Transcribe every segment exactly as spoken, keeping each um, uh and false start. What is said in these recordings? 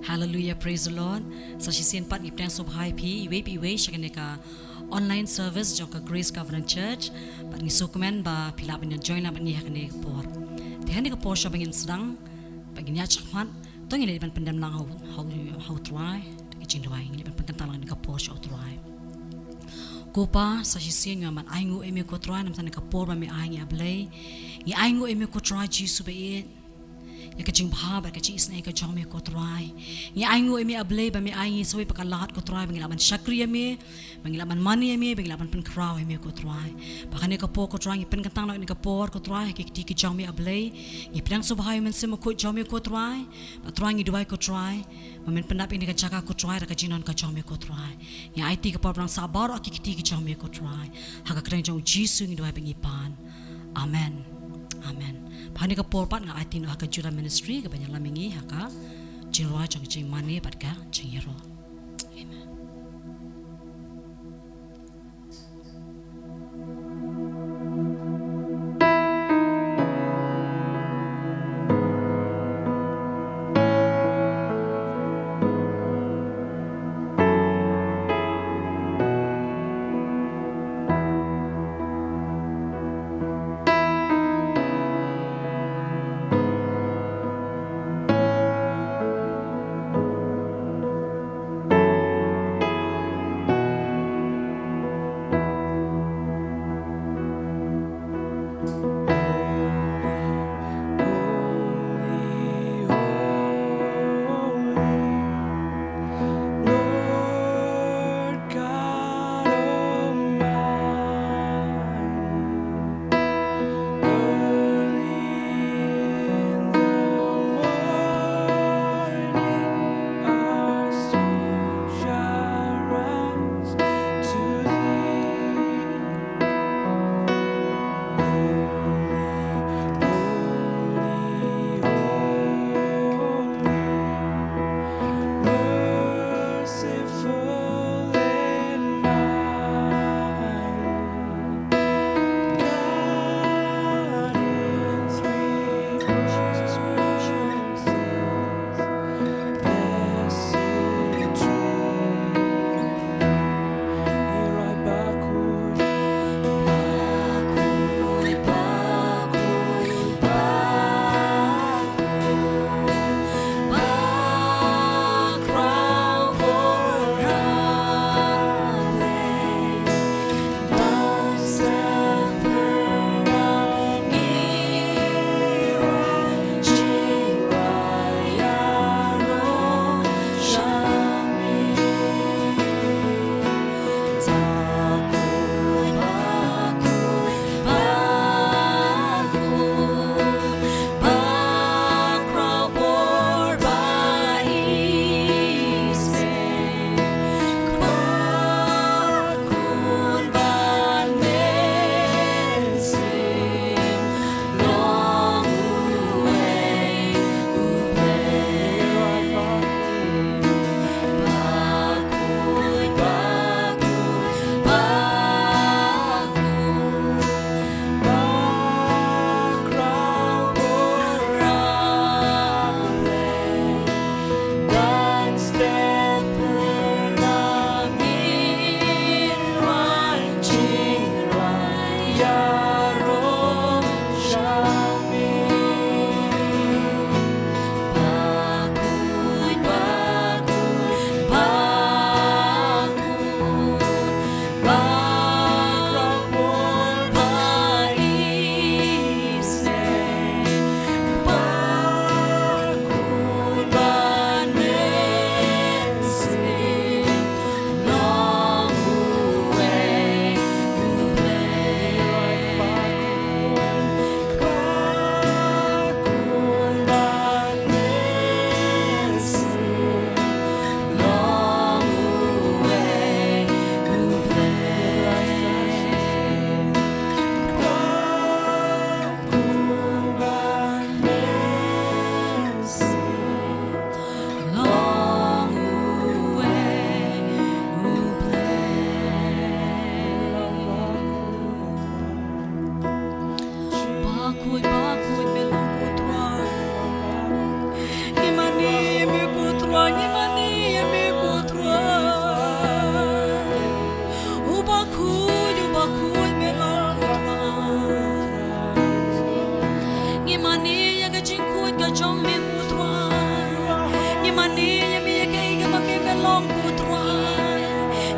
Hallelujah, praise the Lord. Sa shisien pat ngi pdiang sngewbha ïa phi iwei pa iwei sha kane ka online service jong ka Grace Covenant Church. Bad ngi sngewkmen ba phi lah ban join lang bad ngi ha kane ka por. Te ha kane ka por shuwa ba ngin sdang, ba ngin ïa shakmat, to ngin leit ban pyndem lang ha u, ha u, ha u Trai. Te ka jingduwai, ngin leit ban pynkyntang lang ha kane ka por sha u Trai. Ko Pa, sa shisien ngi wan ban ainguh ïa me ko Trai, namar kane ka por ba me ai ngi, A Blei. Ngi ainguh ïa me ko Trai Jisu ba ïeit ïa ka jingbha bad ka jingisynei ka jong me ko Trai. Ngi ainguh ïa me A Blei ba me ai ngi sa kawei pat ka lad ko Trai ba ngi lah ban shakri ïa me, ba ngi lah ban mane ïa me, ba ngi lah ban pynkhraw ïa me ko Trai. Bad ha kane ka por ko Trai ngi pynkyntang noh ïa kane ka por ko Trai ha ki kti ki jong me A Blei. Ngi pdiang sngewbha ïa u Mynsiem Bakhuid jong me ko Trai. Bad Trai ngi duwai ko Trai ba men pyndap ïa kane ka jaka ko Trai da ka jingdon ka jong me ko Trai. Ngi aiti ka por ba dang sah baroh ha ki kti ki jong me ko Trai. Ha ka kyrteng jong u Jisu ngi duwai bad ngi pan. Amen. Amen. Bad ha kane ka por pat nga aiti noh ha ka Judah Ministry kaban ïalam ïa ngi ha ka jingrwai jong ka jingmane bad ka jingïaroh. Amen.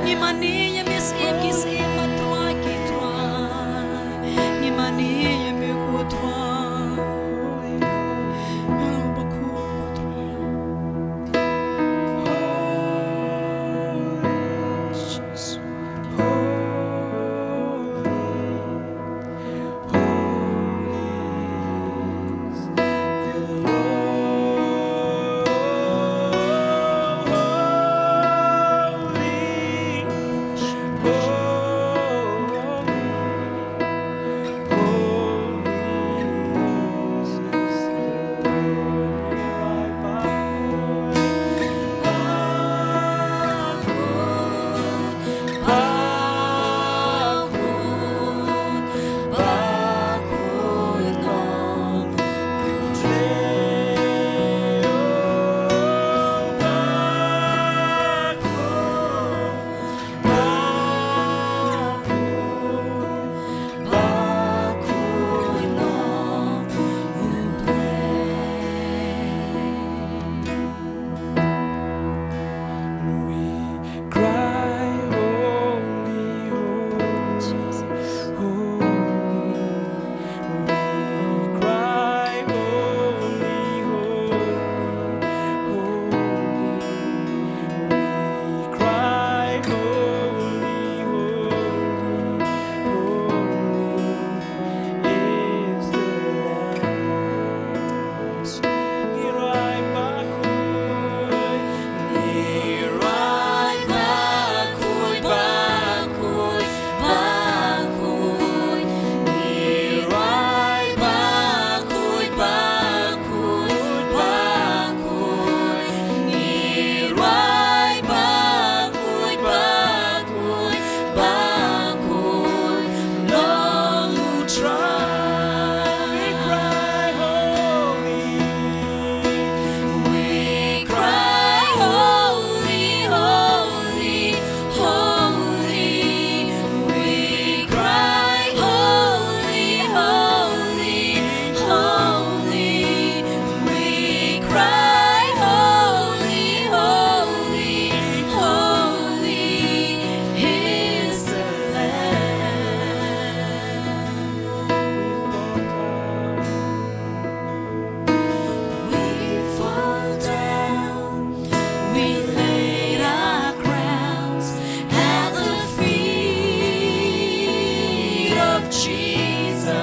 Ngi mane ïa me Syiem ki syiem, Trai ki trai. Ngi mane ïa me ko Trai. Ngi long bakhuid ko Trai. We cry, "Holy, holy, holy." We cry, "Holy, holy, holy." We cry, "Holy, holy, holy." Is the Lamb. Ngi rwai bakhuid, ngi rwai bakhuid, bakhuid, bakhuid. Ngi rwai bakhuid, bakhuid, bakhuid. Ngi rwai bakhuid, bakhuid, bakhuid long U Trai. We cry, "Holy." We cry, "Holy, holy, holy." We cry, "Holy, holy, holy." We cry, "Holy, holy, holy is the Lamb." We fall down, we laid our crowns at the feet of Jesus.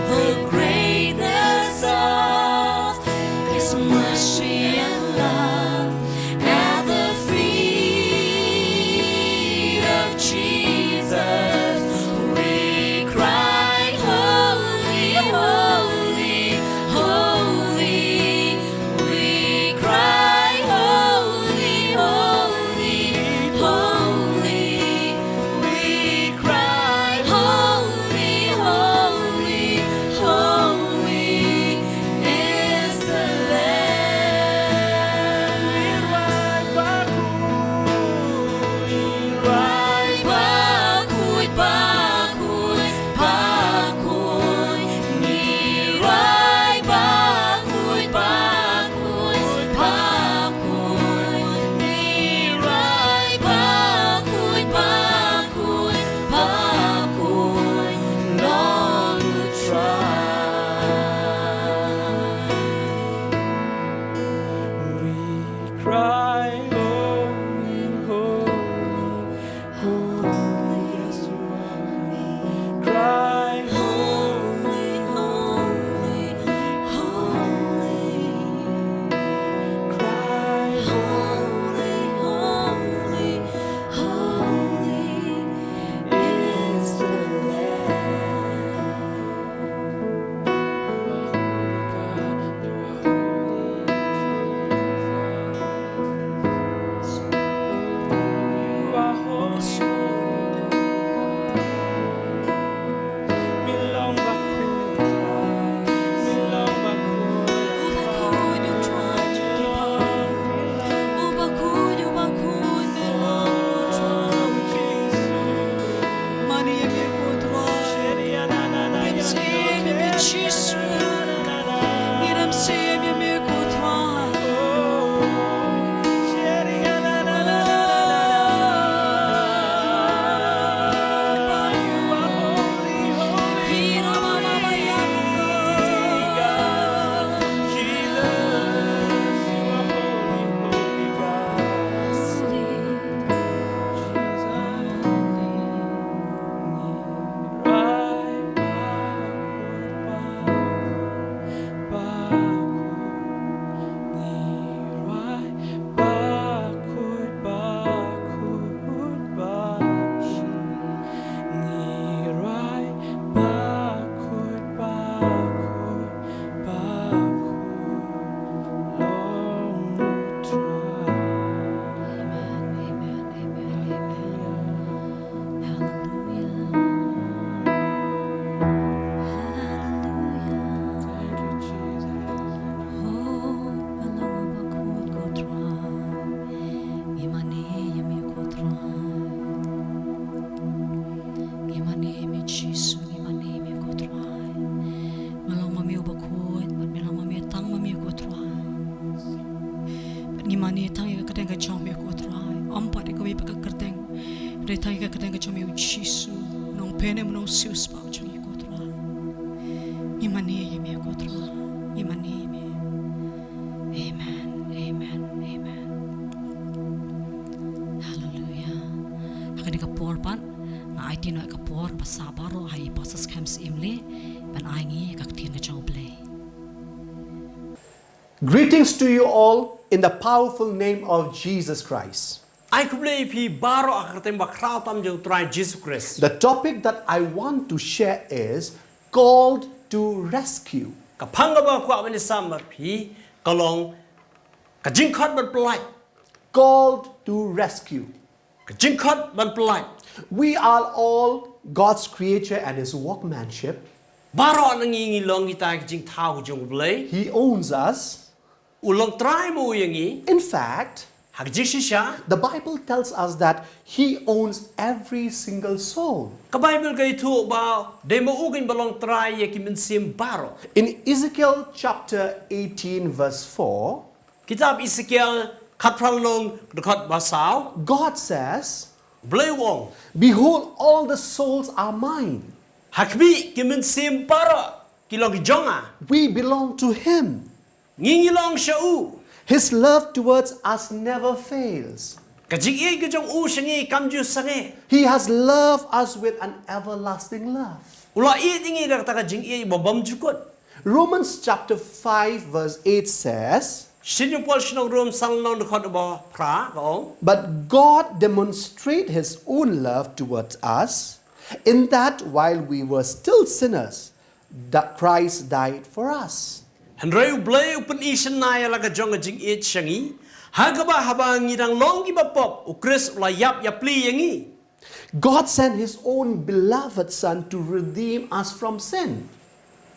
The greatness of His mercy and love at the feet of Jesus. We cry, "Holy, holy, holy." We cry, "Holy, holy, holy." We cry, "Holy, holy, holy is the Lamb." Ngi rwai bakhuid, bakhuid, bakhuid. Ngi rwai bakhuid, bakhuid, bakhuid. Ngi rwai bakhuid, bakhuid, bakhuid long U Trai. We cry, "Holy, holy, holy." Yes, we cry, "Holy, holy, holy." Cry, "Holy, holy, holy is the Lamb." Ka kyrteng ka jong me ko Trai. Ym pat ïa kawei pat ka kyrteng. Hynrei tang ïa ka kyrteng ka jong me u Jisu. Nongpynim nongsiewspah jong ngi ko Trai. Ngi mane ïa me ko Trai. Ngi mane ïa me. Amen. Amen. Amen. Hallelujah. Ha kane ka por pat nga aiti noh ïa ka por ba sah baroh ha i Pastor Skhem Syiem leh ban ai ngi ïa ka ktien ka jong U Blei. Greetings to you all in the powerful name of Jesus Christ. Ai khublei ïa phi baroh ha ka kyrteng ba khraw tam jong U Trai Jisu Khrist. The topic that I want to share is called to rescue. Ka phang kaba kwah ban ïasam bad phi ka long ka jingkhot ban pyllait. Called to rescue. Ka jingkhot ban pyllait. We are all God's creature and His workmanship. Baroh na ngi ngi long kita ki jingthaw jong U Blei. He owns us. U long trai mo ïa ngi. In fact, ha ka jingshisha, the Bible tells us that He owns every single soul. Ka Bible ka ïathuh ba dei mo u kein ba long trai ïa ki mynsiem baroh. In Ezekiel chapter eighteen, verse four, Kitab Ezekiel khatphra lynnong dkhot ba saw. God says, Blei u ong, "Behold, all the souls are mine." Ha khmih, ki mynsiem baroh ki long ki jong nga. We belong to Him. Ngi ngi long sha u. His love towards us never fails. Ka jingïeit ka jong u sha ngi kam ju sangeh. He has loved us with an everlasting love. U la ïeit ïa ngi da kata ka jingïeit ba bymjukut. Romans chapter five verse eight says, Shithi jong u Paul sha ki nong Rom san lynnong dkhot ba phra ka ong, "But God demonstrate His own love towards us, in that while we were still sinners, that Christ died for us." Hynrei U Blei u pyni shynna ïa la ka jong ka jingïeit sha ngi, ha kaba haba ngi dang long kiba pop, U Khrist u la ïap ïapli ïa ngi. God sent His own beloved Son to redeem us from sin.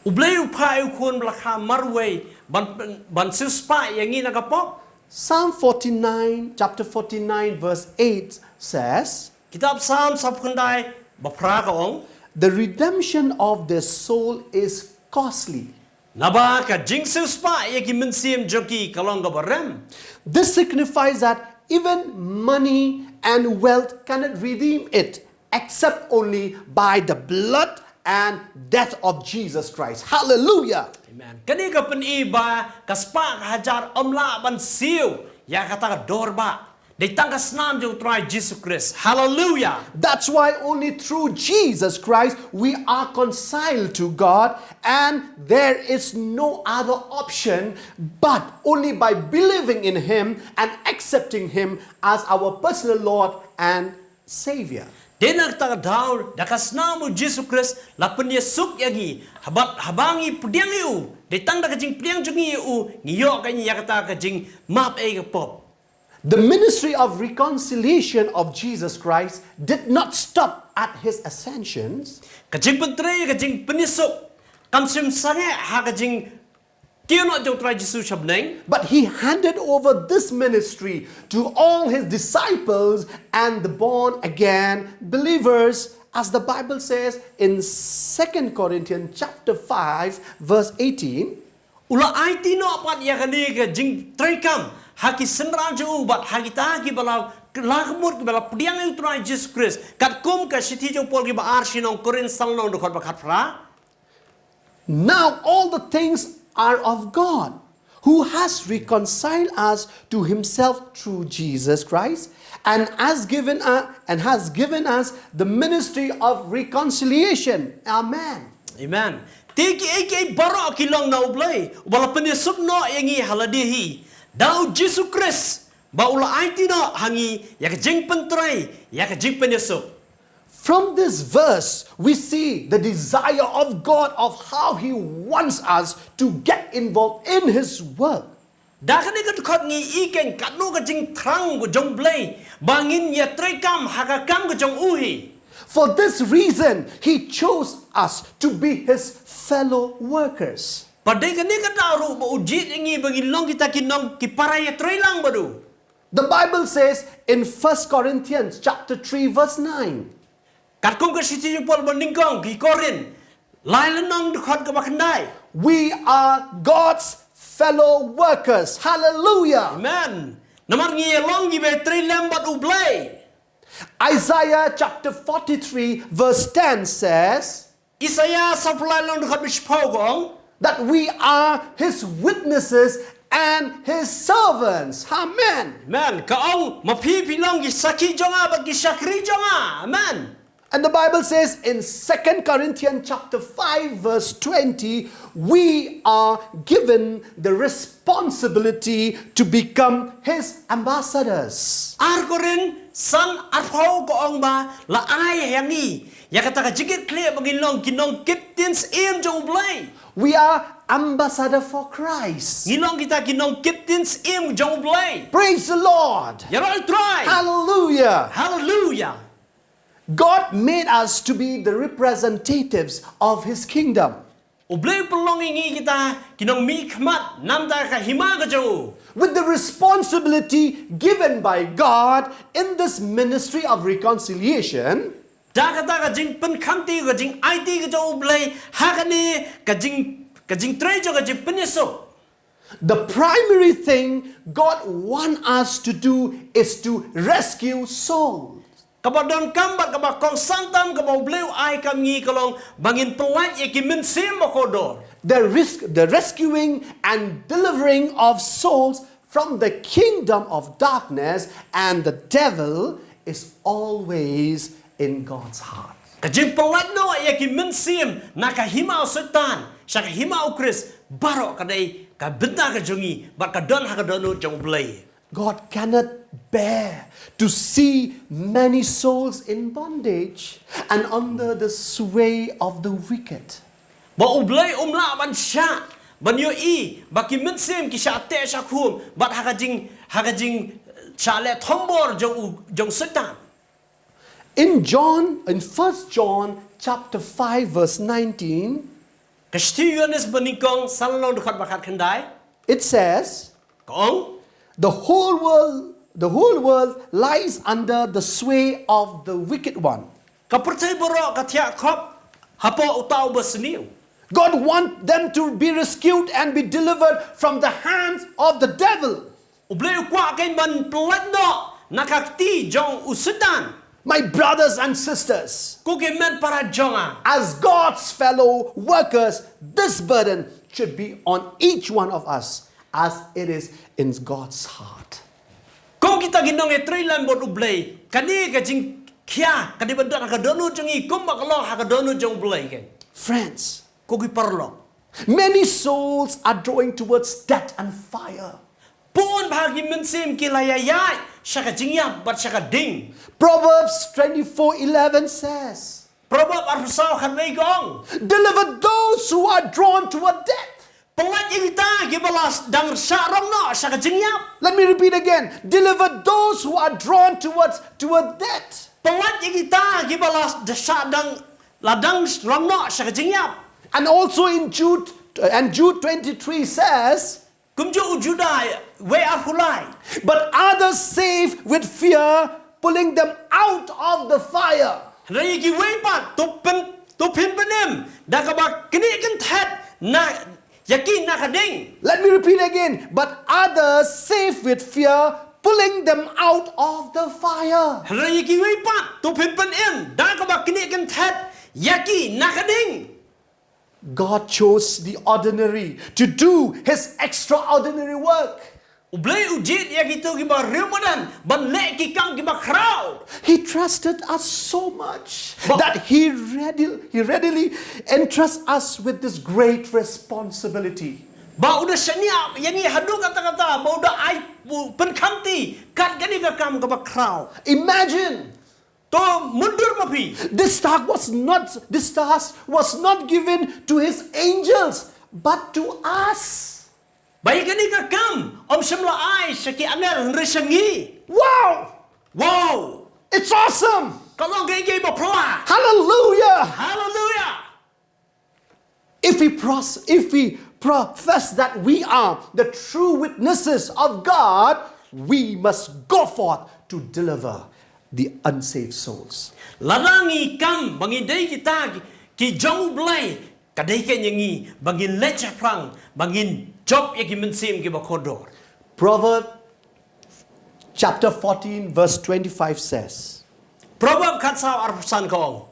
U Blei u phah ïa u khun ba la kha marwei ban, ban, ban siewspah ïa ngi na ka pop. Psalm forty-nine, chapter forty-nine, verse eight says, Kitab Psalm sawphew khyndai ba phra ka ong, "The redemption of their soul is costly." Naba ka jingsiewspah ïa ki mynsiem jong ki ka long kaba rem. This signifies that even money and wealth cannot redeem it, except only by the blood and death of Jesus Christ. Hallelujah. Amen. Kane ka pyni ba ka spah ka hajar ym lah ban siew ïa kata ka dor bah. Dei tang ka snam jong U Trai Jisu Khrist. Hallelujah. That's why only through Jesus Christ we are reconciled to God, and there is no other option but only by believing in Him and accepting Him as our personal Lord and Savior. Dei na kata ka daw, da ka snam u Jisu Khrist la pynïasuk ïa ngi, haba, haba ngi pdiang ïa u, dei tang da ka jingpdiang jong ngi ïa u, ngi ïoh ka, ïa kata ka jingmap ïa ka pop. The ministry of reconciliation of Jesus Christ did not stop at His ascension. Ka jingpyntrei, ka jingpynïasuk kam shym sangeh ha ka jingkiew noh jong U Trai Jisu sha bneng. But He handed over this ministry to all His disciples and the born again believers, as the Bible says in Second Corinthians chapter five, verse eighteen. U la aiti noh pat ïa kane ka jingtreikam ha ki synran jong u bad ha kita kiba la, la ka mut kiba la pdiang ïa U Trai Jisu Khrist, katkum ka shithi jong u Paul kiba ar sha ki nong Korinth san lynnong dkhot ba khatphra. Now all the things are of God, who has reconciled us to Himself through Jesus Christ, and has given us, and has given us the ministry of reconciliation. Amen. Amen. Te kiei kiei baroh ki long na U Blei, uba la pynïasuk noh ïa ngi ha lade hi da u Jisu Khrist, ba u la aiti noh ha ngi ïa ka jingpyntrei, ïa ka jingpynïasuk. From this verse, we see the desire of God of how He wants us to get involved in His work. Da kane ka dkhot ngi i keiñ katno ka jingthrang ka jong U Blei ba ngin ïatreikam ha ka kam ka jong u hi. For this reason, He chose us to be His fellow workers. Bad dei kane ka daw ruh ba u jied ïa ngi ba ngin long kita ki nong, ki para ïatreilang bad u. The Bible says in First Corinthians chapter three verse nine. Katkum ka shithi jong u Paul banyngkong ki Korinth, lai lynnong dkhot kaba khyndai. We are God's fellow workers. Hallelujah. Amen. Namar ngi long ngi ba trei lem bad U Blei. Isaiah chapter forty-three, verse ten says, Isaiah saphew lai lynnong dkhot ba shiphew ka ong, that we are his witnesses and his servants. Amen. Amen. Ka ong, ma phi phi long ki sakhi jong nga bad ki shakri jong nga. Amen. And the Bible says in Second Corinthians chapter five, verse twenty, we are given the responsibility to become his ambassadors. Ar Korinth san arphew ka ong ba la ai ha ngi ïa kata ka jingkitkhlieh ba ngin long ki nongkit ktien syiem jong U Blei. We are ambassador for Christ. Ngi long kita ki nongkit ktien syiem jong U Blei. Praise the Lord. Ïaroh ïa U Trai. Hallelujah. Hallelujah. God made us to be the representatives of his kingdom. U Blei u pynlong ïa ngi kita ki nongmihkhmat namar ka hima ka jong u. With the responsibility given by God in this ministry of reconciliation, da kata ka jingpynkhamti, ka jingaiti ka jong U Blei ha kane ka jing, ka jingtrei jong ka jingpynïasuk. The primary thing God want us to do is to rescue souls. Kaba donkam bad kaba kongsan tam kaba U Blei u ai kam ngi ka long ba ngin pyllait ïa ki mynsiem ba kordor. The risk, the rescuing and delivering of souls from the kingdom of darkness and the devil is always in God's heart. Ka jingpyllait noh ïa ki mynsiem na ka hima u Soitan sha ka hima u Khrist baroh ka dei ka bynta ka jong ngi bad ka don ha ka dohnud jong U Blei. God cannot bear to see many souls in bondage and under the sway of the wicked. Ba U Blei um lah ban shah ban ïohi ba ki mynsiem ki shah teh shah khum bad ha ka jing, ha ka jingshah leh thombor jong u, jong Soitan. In John, in First John chapter five verse nineteen, ka shithi Ïoannis banyngkong san lynnong dkhot ba khatkhyndai, it says, ka ong, the whole world, the whole world lies under the sway of the wicked one. Ka pyrthei baroh ka thiah khop hapoh uta u basniew. God want them to be rescued and be delivered from the hands of the devil. U Blei u kwah kein ban pyllait noh na ka kti jong u Soitan. My brothers and sisters, ko ki hynmen para jong nga, as God's fellow workers, this burden should be on each one of us as it is in God's heart. Kum kita ki nongtrei lem bad U Blei, kane ka jingkhia ka dei ban don ha ka dohnud jong ngi kumba ka long ha ka dohnud jong U Blei kein. Friends, ko ki paralok, many souls are drawing towards death and fire. Bun bah ki mynsiem ki la ïaid sha ka jingïap bad sha ka ding. Proverbs twenty-four eleven says, Proverb arphew saw khatwei ka ong, deliver those who are drawn toward death. Pyllait ïa kita kiba la dang shah rong noh sha ka jingïap. Let me repeat again. Deliver those who are drawn towards, toward death. Pyllait ïa kita kiba la shah dang, la dang rong noh sha ka jingïap. And also in Jude, and Jude twenty-three says, kumjuh u Juda wei arphew lai, but others saved with fear, pulling them out of the fire. Hynrei ïa kiwei pat to pyn, to pynpynim da kaba knieh kynthet na, ïa ki na ka ding. Let me repeat again. But others saved with fear, pulling them out of the fire. Hynrei ïa kiwei pat to pynpynim da kaba knieh kynthet ïa ki na ka ding. God chose the ordinary to do his extraordinary work. U Blei u jied ïa kito kiba riewmadan ban leh ki kam kiba khraw. He trusted us so much that he readily, he readily entrusts us with this great responsibility. Ba u da shaniah ïa ngi haduh katta katta, ba u da ai, u pynkhamti kat kane ka kam kaba khraw. Imagine. To mutdur ma phi. This task was not, this task was not given to his angels, but to us. Ba ïa kane ka kam ym shym la ai sha ki angel hynrei sha ngi. Wow! Wow! It's awesome! Ka long kaei kaei ba phylla. Hallelujah! Hallelujah! If we pros-, if we profess that we are the true witnesses of God, we must go forth to deliver the unsaved souls. Lada ngi kam ba ngi dei kita ki, ki jong U Blei, ka dei kein ïa ngi ba ngin leit shaphrang, ba ngin jop ïa ki mynsiem kiba kordor. Proverb Chapter fourteen, verse twenty-five says, Proverb khatsaw arphew san ka ong,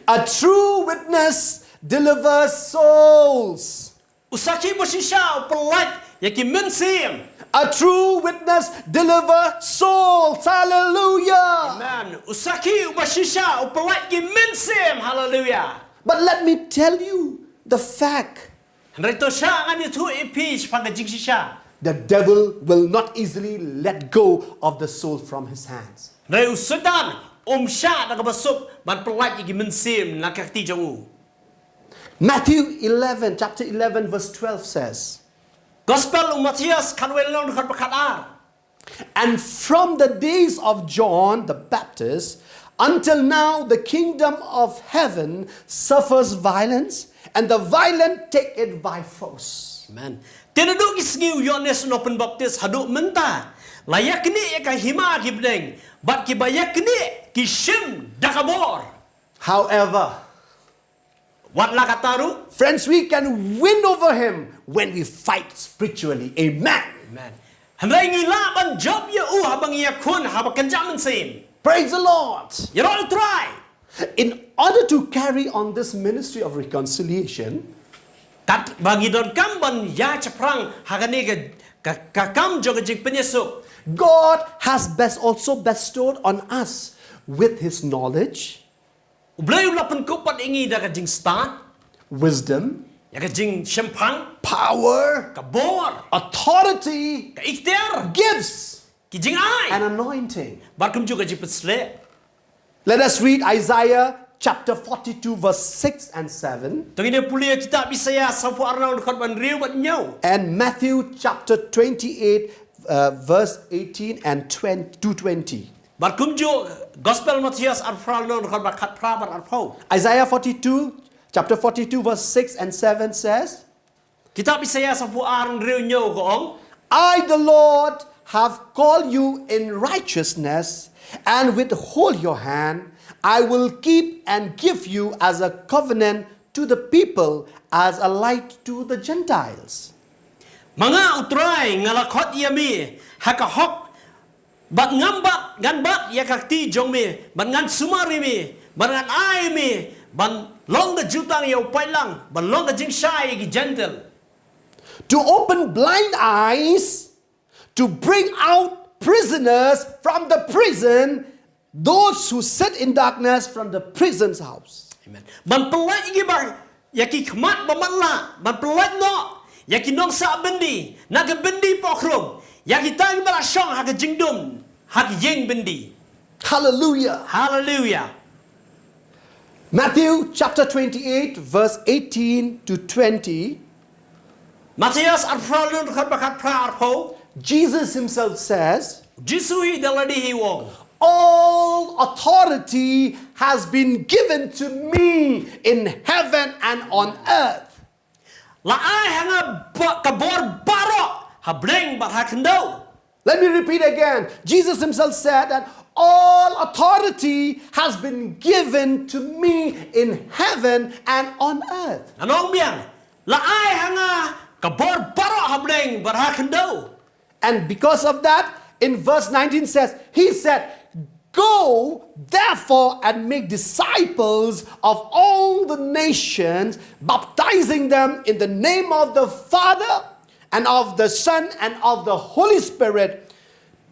A true witness delivers souls. U sakhi bashisha u pyllait ïa ki mynsiem. A true witness delivers souls. Hallelujah. Amen. U sakhi bashisha u pyllait ki mynsiem. Hallelujah. But let me tell you the fact. Hynrei to sha ngan ïathuh ïa phi shaphang ka jingshisha. The devil will not easily let go of the soul from his hands. Hynrei u Soitan um shah da kaba suk ban pyllait ïa ki mynsiem na ka kti jong u. Matthew eleven, chapter eleven, verse twelve says, Gospel u Mathaios khatwei lynnong dkhot ba khatar. And from the days of John the Baptist until now, the kingdom of heaven suffers violence, and the violent take it by force. Amen. Te naduh ki sngi u Ïoannis u nongpynbaptis haduh mynta, la ïaknieh ïa ka hima ki bneng, bad kiba ïaknieh ki shim da ka bor. However, Wat la katta ruh. Friends, we can win over him when we fight spiritually. Amen. Amen. Hynrei ngi lah ban jop ïa u haba ngi ïakhun ha kaba kynja mynsiem. Praise the Lord. Ïaroh ïa u Trai. In order to carry on this ministry of reconciliation, katba ngi donkam ban ïa shaphrang ha kane ka, ka, ka kam jong ka jingpynïasuk, God has best also bestowed on us with his knowledge, U Blei u la pynkup pat ïa ngi da ka jingstad, wisdom, ïa ka jingshemphang, power, ka bor, authority, ka iktiar, gifts, ki jingai, and anointing. Bad kumjuh ka jingpynshlur. Let us read Isaiah chapter forty-two, verse six and seven. To ngin ïa pule ïa kitab Isaïah sawphew ar lynnong dkhot ba hynriew bad hynñiew. And Matthew chapter twenty-eight, uh, verse eighteen and twenty, to twenty. Bad kumjuh Gospel Mathaios arphew lynnong dkhot ba khatphra bad arphew. Isaiah forty-two, chapter forty-two, verse six and seven says, Kitab Isaïah sawphew ar hynriew hynñiew ka ong, I, the Lord, have called you in righteousness and with hold your hand. I will keep and give you as a covenant to the people, as a light to the Gentiles. Ma nga u Trai nga la khot ïa me ha ka hok, bad ngan bat, ngan bat ïa ka kti jong me, bad ngan sumar ïa me, bad ngan ai ïa me ban long ka jutang ïa u paidlang, ban long ka jingshai ïa ki Jentil. To open blind eyes, to bring out prisoners from the prison, those who sit in darkness from the prison's house. Amen. Ban pyllait ïa ki ba, ïa ki khmat ba matlah, ban pyllait noh ïa ki nongsah byndi na ka byndi pohkhrung, ïa kita kiba la shong ha ka jingdum ha ka ïing byndi. Hallelujah. Hallelujah. Matthew chapter twenty-eight, verse eighteen to twenty. Mathaios arphew lynnong dkhot ba khatphra arphew. Jesus himself says, Jisu hi da lade hi u ong, All authority has been given to me in heaven and on earth. La ai ha nga ba, ka bor baroh ha bneng bad ha khyndew. Let me repeat again. Jesus himself said that all authority has been given to me in heaven and on earth. Ngan ong biang, la ai ha nga ka bor baroh ha bneng bad ha khyndew. And because of that, in verse nineteen says, he said, Go, therefore, and make disciples of all the nations, baptizing them in the name of the Father and of the Son and of the Holy Spirit,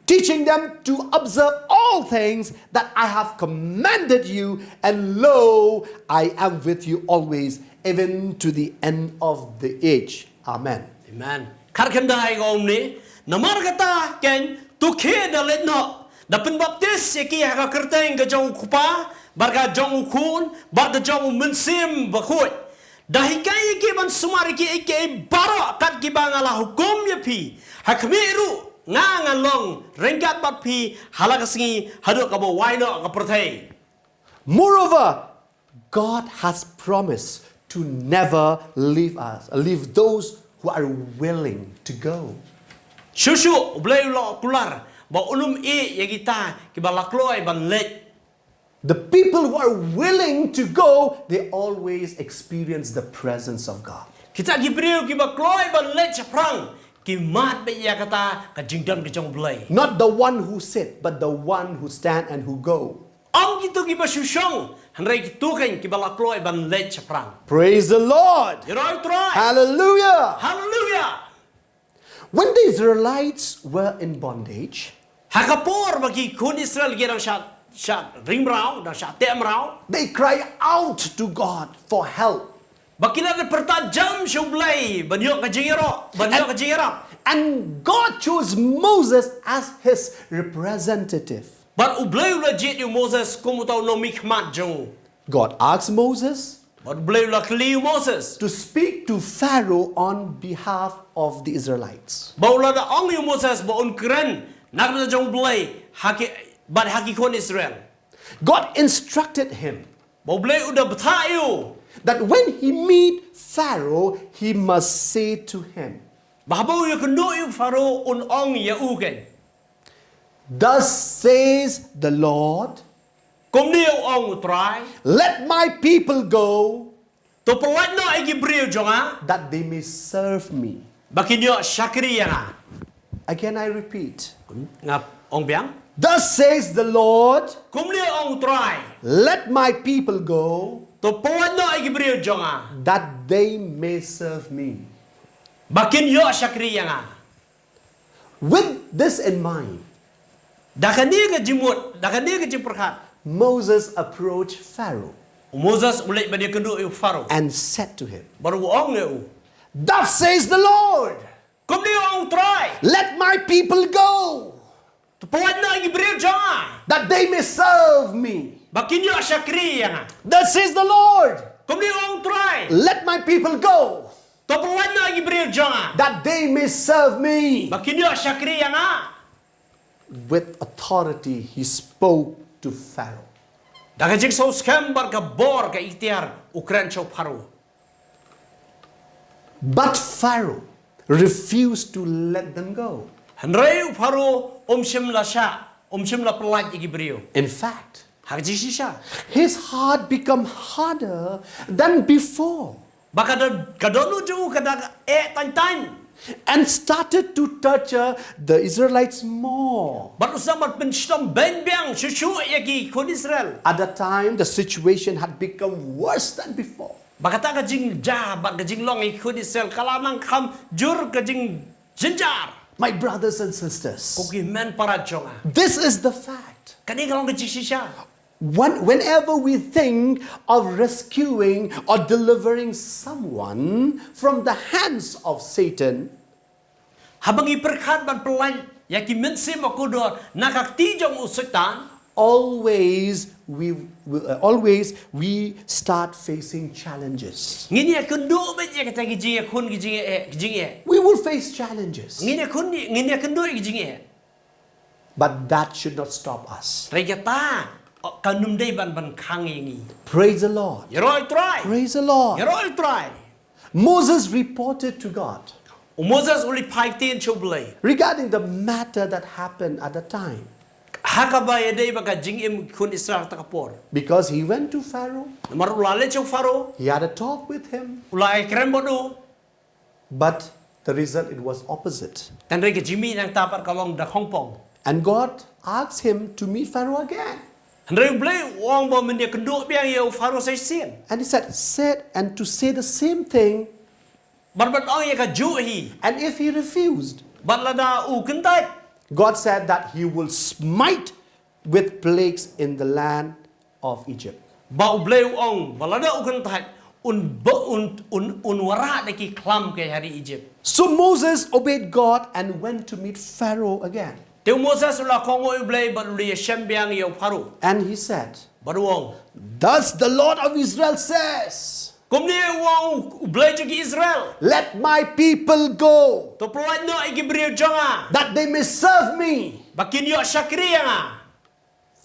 teaching them to observe all things that I have commanded you, and lo, I am with you always, even to the end of the age. Amen. Amen. Khatkhyndai ka ong kumne, namar kata keiñ to khie da leit noh, da pynbaptis ïa ki ha ka kyrteng ka jong u Kpa, bad ka jong u Khun, bad ka jong u Mynsiem Bakhuid. Da hikai ïa ki ban sumar ïa kiei kiei baroh kat kiba nga la hukum ïa phi. Ha khmih ruh nga ngan long ryngkat bad phi ha la ka sngi haduh kaba wai noh ka pyrthei. Moreover, God has promised to never leave us, leave those who are willing to go. Shuh shuh, U Blei u la kular ba un ym ïeh ïa kita kiba la kloi ban leit. The people who are willing to go, they always experience the presence of God. Kita ki briew kiba kloi ban leit shaphrang, Ki mad beit ïa kata ka jingdon ka jong U Blei. Not the one who sit, but the one who stand and who go. Ym kito kiba shu shong, hynrei kito kein kiba la kloi ban leit shaphrang. Praise the Lord. Ïaroh ïa U Trai. Hallelujah. Haleluia. When the Israelites were in bondage, Ha ka por ba ki khun Israel ki dang shah, shah ring mraw, dang shah teh mraw, they cry out to God for help. ba ki la pyrta jam sha U Blei ban ïoh ka jingïaroh, ban ïoh ka jingïarap. And God chose Moses as his representative. Bad U Blei u la jied ïa u Moses kum uta u nongmihkhmat jong u. God asked Moses Bad U Blei u la kylli ïa u Moses. To speak to Pharaoh on behalf of the Israelites. Ba u la da ong ïa u Moses ba un kren na ka bynta jong U Blei ha ki, bad ha ki khun Israel. God instructed him Ba U Blei u da bthah ïa u that when he meet Pharaoh, he must say to him, ba haba u ïakynduh ïa u Pharaoh un ong ïa u kein. Thus says the Lord, Kumne u ong U Trai. Let my people go, To pyllait noh ïa ki briew jong nga. That they may serve me. Ba kin ïoh shakri ïa nga. Again, I repeat. Nga ong biang. Thus says the Lord, Kumne u ong U Trai. Let my people go, To pyllait noh ïa ki briew jong nga. That they may serve me. Ba kin ïoh shakri ïa nga. With this in mind, Da kane ka jingmut, da kane ka jingpyrkhat, Moses approached Pharaoh u Moses u leit ban ïakynduh ïa u Pharaoh. And said to him, Bad u ong ïa u. Thus says the Lord, Kumne u ong U Trai. Let my people go, To pyllait noh ïa ki briew jong nga. That they may serve me. Ba kin ïoh shakri ïa nga. Thus says the Lord, Kumne u ong U Trai. Let my people go, To pyllait noh ïa ki briew jong nga. That they may serve me. Ba kin ïoh shakri ïa nga. With authority, he spoke to Pharaoh. Da ka jingsngewskhem bad ka bor ka iktiar u kren sha u Pharaoh. But Pharaoh refused to let them go. Hynrei u Pharaoh um shym la shah, um shym la pyllait ïa ki briew. In fact, Ha ka jingshisha, his heart became harder than before. Ba ka don, ka dohnud jong u ka da eh tang tang. And started to torture the Israelites more. Bad u sdang ban pynshitom beiñ biang shuh shuh ïa ki khun Israel. At that time, the situation had become worse than before. Ba kata ka jingjia bad ka jinglong ïa ki khun Israel ka la nang kham jur ka jingjynjar. My brothers and sisters, Ko ki hynmen para jong nga, this is the fact. Kane ka long ka jingshisha. When, whenever we think of rescuing or delivering someone from the hands of Satan, Haba ngi pyrkhat ban pyllait ïa ki mynsiem ba kordor na ka kti jong u Soitan, always we, we uh, always we start facing challenges. Ngin ïakynduh beit ïa kita ki jingïakhun, ki jingïa, ki jingïa. We will face challenges. Ngin ïakhun, ngin ïakynduh ïa ki jingïa. But that should not stop us. Hynrei kata kam dei ban ban khang ïa ngi. Praise the Lord. Ïaroh ïa u Trai. Praise the Lord. Ïaroh ïa u Trai. Moses reported to God. U Moses u la phai ktien sha u Blei. Regarding the matter that happened at the time. Ha kaba ïadei bad ka jingim khun Israel ha kata ka por. Because he went to Pharaoh. Namar u la leit sha u Pharaoh. He had a talk with him. U la ïakren bad u. But the result, it was opposite. Hynrei ka jingmih nangta pat ka long da khongpong. And God asked him to meet Pharaoh again. Hynrei u Blei u ong ba men ïakynduh biang ïa u Pharaoh sa shisien. And he said, said, and to say the same thing. Bad ban ong ïa kajuh hi. And if he refused, Bad lada u kyntait. God said that he will smite with plagues in the land of Egypt. Ba u Blei u ong ba lada u kyntait un ba un un un wanrah da ki khlam ka ri Egypt. So Moses obeyed God and went to meet Pharaoh again. Te u Moses u la kohnguh ïa u Blei bad u la ïashem biang ïa u Pharaoh. And he said, Bad u ong, Thus the Lord of Israel says, Kumne u ong u Blei jong ki Israel, Let my people go, To pyllait noh ïa ki briew jong nga, that they may serve me. Ba kin ïoh shakri ïa nga.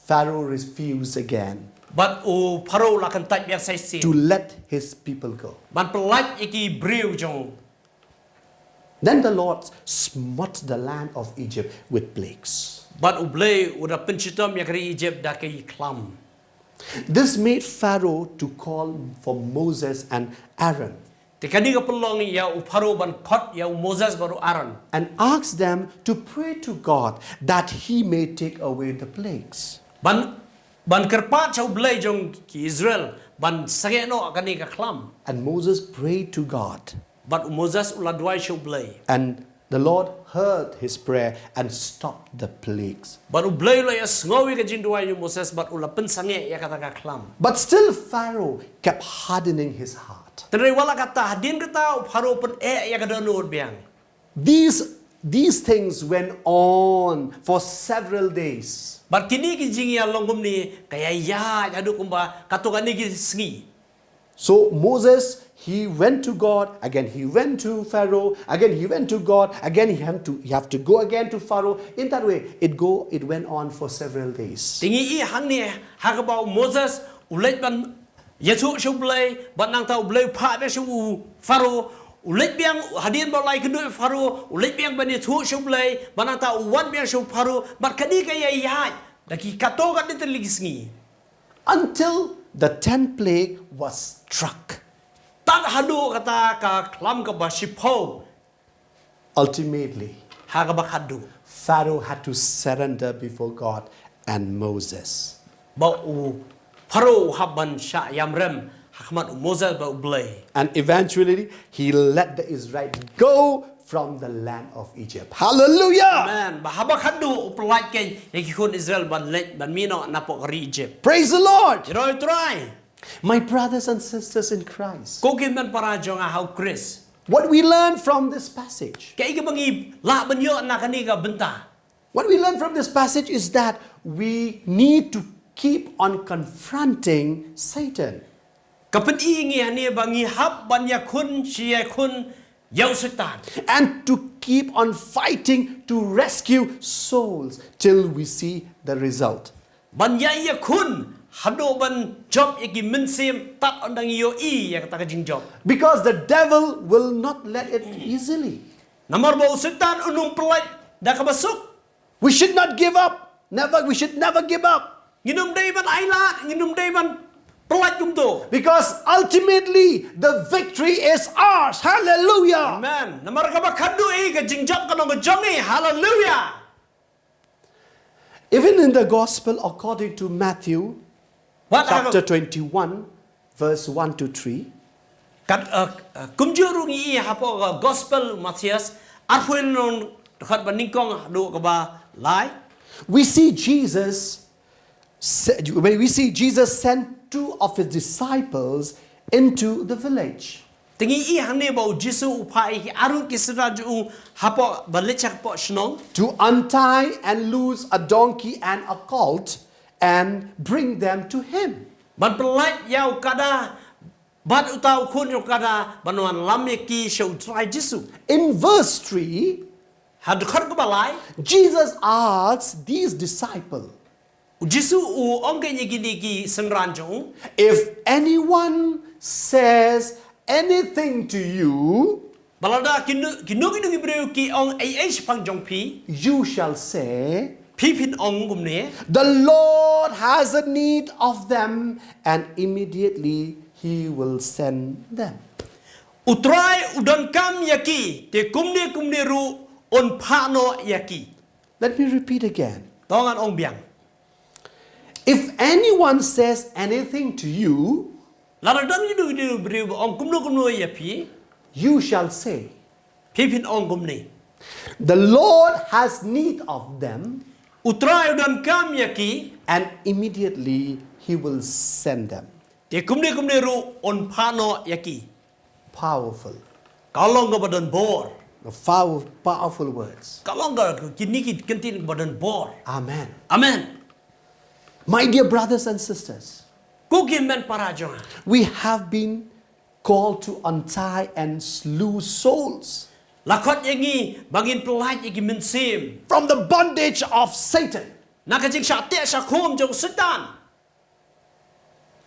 Pharaoh refused again Bad u Pharaoh u la kyntait biang sa shisien. To let his people go. Ban pyllait ïa ki briew jong u. Then the Lord smote the land of Egypt with plagues. Bad u Blei u da pynshitom ïa ka ri Egypt da ki khlam. This made Pharaoh to call for Moses and Aaron. Te kane ka pynlong ïa u Pharaoh ban khot ïa u Moses bad u Aaron. And asked them to pray to God that he may take away the plagues. Ban, ban kyrpad sha u Blei jong ki Israel ban sangeh noh kane ka khlam. And Moses prayed to God. Bad u Moses u la duwai sha u Blei. And the Lord heard his prayer and stopped the plagues. Bad u Blei u la ïa sngew ïa ka jingduwai jong u Moses bad u la pynsangeh ïa kata ka khlam. But still, Pharaoh kept hardening his heart. Hynrei wat la katta, hadien kata u Pharaoh u pyneh ïa ka dohnud biang. These, these things went on for several days. Bad kine ki jingïalong kumne ka ïaid haduh kumba katto katne ki sngi. So Moses, he went to God, again he went to Pharaoh, again he went to God, again he had to, he have to go again to Pharaoh. In that way, it go, it went on for several days. Te ngi i hangne ha kaba u Moses u leit ban ïathuh sha u Blei, bad nangta u Blei u phah biang sha u Pharaoh, u leit biang hadien ba u la ïakynduh ïa u Pharaoh, u leit biang ban ïathuh sha u Blei, bad nangta u wan biang sha u Pharaoh, bad kane ka ïaid da ki katto katne tylli ki sngi. Until the tenth plague was struck. Tad haduh kata ka khlam kaba shiphew. Ultimately, Ha kaba khatduh, Pharaoh had to surrender before God and Moses. Ba u Pharaoh u hap ban shah ïamrem ha khmat u Moses bad u Blei. And eventually, he let the Israelites go from the land of Egypt. Hallelujah! Amen. Ba haba khatduh u pyllait kein ïa ki khun Israel ban leit ban mih noh napoh ka ri Egypt. Praise the Lord! Ïaroh ïa u Trai. My brothers and sisters in Christ, Ko ki hynmen para jong nga ha u Khrist. What we learn from this passage Kaei kaba ngi lah ban ïoh na kane ka bynta. What we learn from this passage is that we need to keep on confronting Satan. Ka pyni ngi hangne ba ngi hap ban ïakhun shi ïakhun ïa u Soitan. And to keep on fighting to rescue souls till we see the result. Ban ïa ïakhun haduh ban jop ïa ki mynsiem tad ynda ngi ïohi ïa kata ka jingjop. Because the devil will not let it easily. Namar ba u Soitan un ym pyllait da kaba suk. We should not give up. Never, we should never give up. Ngin ym dei ban ailad, ngin ym dei ban pyllait kumto. Because ultimately, the victory is ours. Hallelujah. Amen. Namar kaba khatduh i ka jingjop ka long ka jong ngi. Hallelujah. Even in the gospel according to Matthew, Wat chapter haba twenty-one, verse one to three, kat, uh, uh, kumjuh ruh ngi i hapoh ka gospel Matthias, arphew lynnong, dkhot ba nyngkong haduh kaba lai. We see Jesus, when we see Jesus sent two of his disciples into the village. Te ngi i hangne ba u Jisu u phah ïa ki arngut ki synran jong u hapoh ba leit sha hapoh shnong. To untie and loose a donkey and a colt and bring them to him. Ban pyllait ïa u kada bad uta u khun jong u kada ban wan lam ïa ki sha u Trai Jisu. In verse three, ha dkhot kaba lai, Jesus asks these disciples, u Jisu u ong kein ïa kine ki synran jong u, if anyone says anything to you, ba lada kino kino ki briew ki ong ei ei shaphang jong phi, you shall say, phi phin ong kumne, the Lord has a need of them, and immediately he will send them. U Trai u donkam ïa ki, te kumne kumne ruh un phah noh ïa ki. Let me repeat again. To ngan ong biang. If anyone says anything to you, lada don kino kino briew ba ong kumno kumno ïa phi, you shall say, phi phin ong kumne, the Lord has need of them, u Trai u donkam ïa ki, and immediately he will send them. Te kumne kumne ruh un phah noh ïa ki. Powerful. Ka long kaba don bor. Power, powerful words. Ka long ka kine ki kyntien kaba don bor. Amen. Amen. My dear brothers and sisters, ko ki hynmen para jong nga, we have been called to untie and loose souls. La khot ïa ngi ba ngin pyllait ïa ki mynsiem from the bondage of Satan. Na ka jingshah teh shah khum jong u Soitan.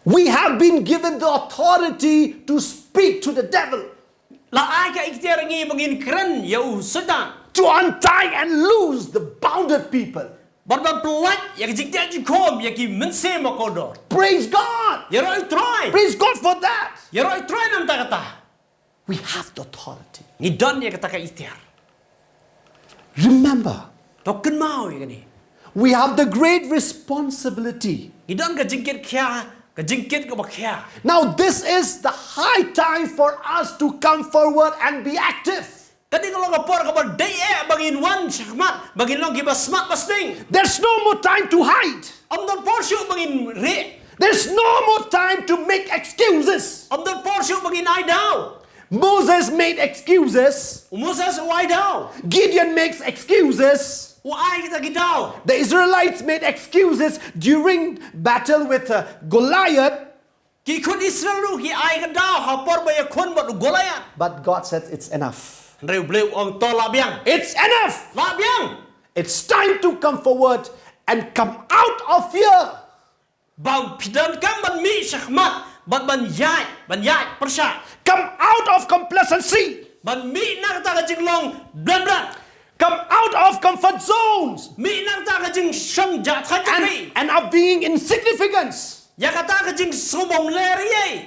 We have been given the authority to speak to the devil. La ai ka iktiar ïa ngi ba ngin kren ïa u Soitan. To untie and loose the bounded people. Bad ban pyllait ïa ka jingteh jingkhum ïa ki mynsiem ba kordor. Praise God. Ïaroh ïa u Trai. Praise God for that. Ïaroh ïa u Trai namar kata. We have the authority. Ngi don ïa kata ka iktiar. Remember, To kynmaw ïa kane. We have the great responsibility. Ngi don ka jingkit khia, ka jingkit kaba khia. Now, this is the high time for us to come forward and be active. Kane ka long ka por kaba dei eh ba ngin wan shakhmat, ba ngin long kiba smat ba sting. There's no more time to hide. Ym don por shuh ba ngin rieh. There's no more time to make excuses. Ym don por shuh ba ngin ai daw. Moses made excuses. U Moses u ai daw. Gideon makes excuses. U ai kita ki daw. The Israelites made excuses during battle with uh, Goliath. Ki khun Israel ruh ki ai ka daw ha por ba ïakhun bad u Goliath. But God says it's enough. Hynrei U Blei u ong to lah biang. It's enough. Lah biang. It's time to come forward and come out of fear. Ba phi donkam ban mih shakhmat, ban ban ïaid, ban ïaid pyrshah. Come out of complacency. Ban mih na kata ka jinglong blan blan. Come out of comfort zones. Mih na kata ka jingshong jahthait And, jahri. And of being insignificance. Ïa kata ka jingsngewbha ler ïa.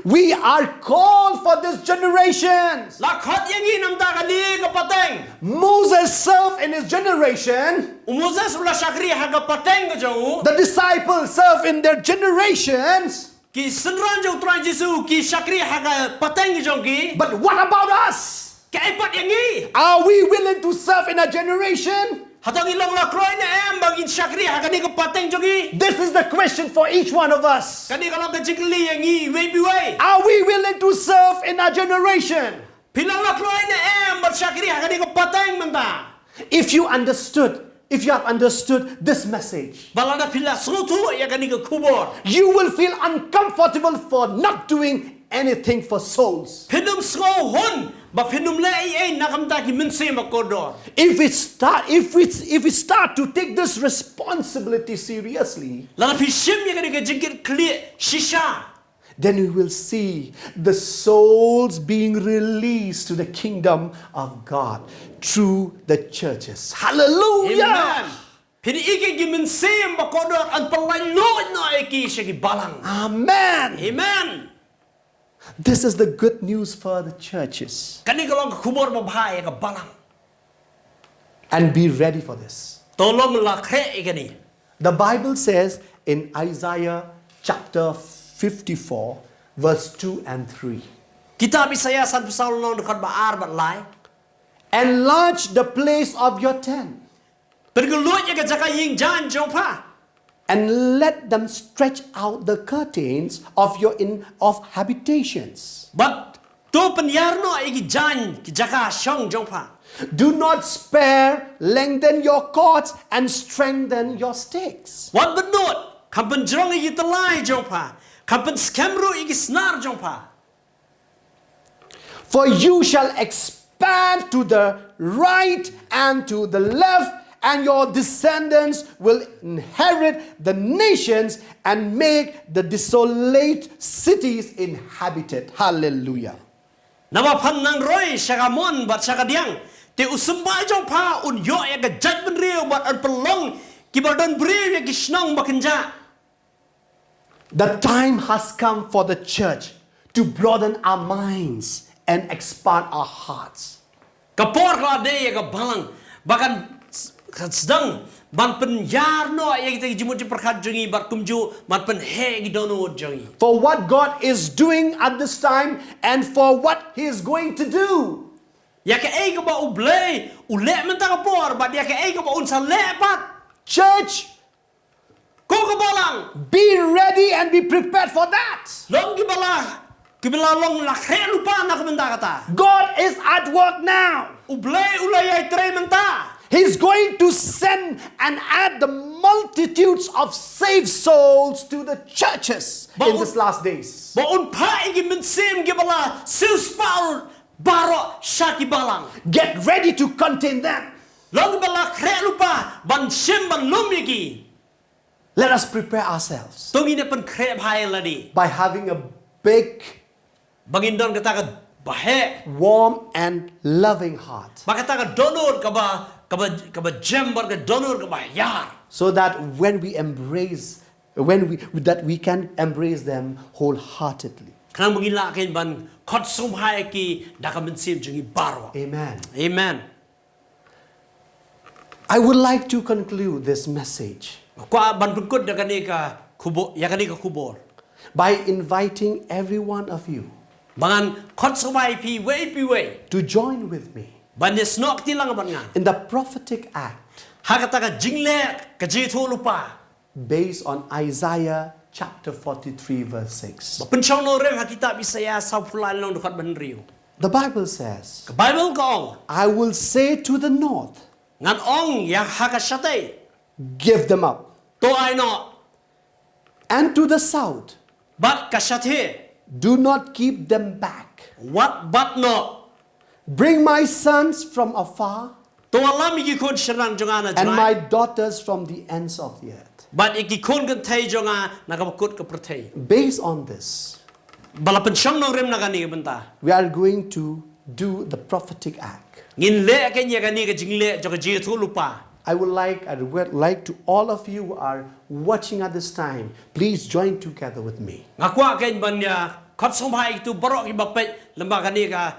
We are called for this generation. La khot ïa ngi namar kane ka pateng. Moses served in his generation. U Moses u la shakri ha ka pateng ka jong u. The disciples served in their generations. Ki synran jong U Trai Jisu ki shakri ha ka pateng ka jong ki. But what about us? Kaei pat ïa ngi? Are we willing to serve in a generation? Hato ngi long la kloi ne em ba ngin shakri ha kane ka pateng jong ngi? This is the question for each one of us. Kane ka long ka jingkylli ïa ngi iwei pa iwei. Are we willing to serve in our generation? Phi long la kloi ne em ban shakri ha kane ka pateng mynta? If you understood, if you have understood this message, Ba lada phi la sngewthuh ïa kane ka khubor, you will feel uncomfortable for not doing anything for souls. phin ym sngewhun ba phin ym leh ei ei na ka bynta ki mynsiem ba kordor. If we start, if we, if we start to take this responsibility seriously, Lada phi shim ïa kane ka jingkitkhlieh shisha, then we will see the souls being released to the kingdom of God through the churches. Hallelujah! Amen. Phin i ki mynsiem ba kordor yn pynlait noh ïa ki sha ki balang. Amen. Amen. This is the good news for the churches. Kane ka long ka khubor babha ïa ka balang. And be ready for this. To long la khreh ïa kane. The Bible says in Isaiah chapter fifty-four, verse two and three. Kitab Isaiah sanphew saw lynnong dkhot ba ar bad lai. Enlarge the place of your tent. Pynkyluid ïa ka jaka ïing jaiñ jong pha. And let them stretch out the curtains of your in, of habitations. Bad to pynïar noh ïa ki jaiñ ki jaka shong jong pha. Do not spare, lengthen your cords and strengthen your stakes. Wat bynnud, kham pynjrong ïa ki tyllai jong pha, kham pynskhem ruh ïa ki snar jong pha. For you shall expand to the right and to the left, and your descendants will inherit the nations and make the desolate cities inhabited. Hallelujah. Naba phan nang roi sha ka mon bad sha ka diang, te u symbai jong pha un ïoh ïa ka jaitbynriew bad yn pynlong kiba don briew ïa ki shnong ba kynjah. The time has come for the church to broaden our minds and expand our hearts. Ka por ka la dei ïa ka balang ba kan s-, kan sdang ban pynïar noh ïa kita ki jingmut jingpyrkhat jong ngi bad kumjuh ban pynheh ïa ki dohnud jong ngi. For what God is doing at this time and for what He is going to do. Ïa kaei kaba U Blei u leh mynta ka por bad ïa kaei kaba un sa leh pat. Church, Ko ka balang, be ready and be prepared for that. Long kiba la, kiba la long la khreh lypa na ka bynta kata. God is at work now. U Blei u la ïai trei mynta. He's going to send and add the multitudes of saved souls to the churches in these last days. Ba un phah ïa ki mynsiem kiba la siewspah baroh sha ki balang. Get ready to contain them. Long kiba la khreh lypa ban shim ban lum ïa ki. Let us prepare ourselves. To ngin ïa pynkhreh bha ïa lade. By having a big, ba ngin don kata ka baheh, warm and loving heart. Ba kata ka dohnud kaba, kaba, kaba jem bad ka dohnud kaba hiar. So that when we embrace, when we, that we can embrace them wholeheartedly. Khnang ba ngin lah kein ban khot sngewbha ïa ki da ka mynsiem jong ngi baroh. Amen. Amen. I would like to conclude this message. Kwah ban pynkut da kane ka khubor, ïa kane ka khubor. By inviting every one of you. Ba ngan khot sngewbha ïa phi iwei pa iwei. To join with me. Ban ïa snoh kti lang bad nga. In the prophetic act. Ha kata ka jingleh ka jingïathuhlypa. Based on Isaiah chapter forty-three verse six. Ba pynshong nongrim ha kitab Isaïah sawphew lai lynnong dkhot ba hynriew. The Bible says, Ka Baibl ka ong, I will say to the north, Ngan ong ïa ha ka shatei, Give them up, To ai noh, and to the south, Bad ka shathie, Do not keep them back, Wat bat noh, Bring my sons from afar, To wallam ïa ki khun shynrang jong nga na jngai. And my daughters from the ends of the earth. Bad ïa ki khun kynthei jong nga na kaba kut ka pyrthei. Based on this, ba la pynshong nongrim na kane ka bynta, we are going to do the prophetic act. Ngin leh kein ïa kane ka jingleh jong ka jingïathuhlypa. I would like, I would like to all of you who are watching at this time, please join together with me. Nga kwah kein ban ïa khot sngewbha ïa kito baroh kiba peit lyngba kane ka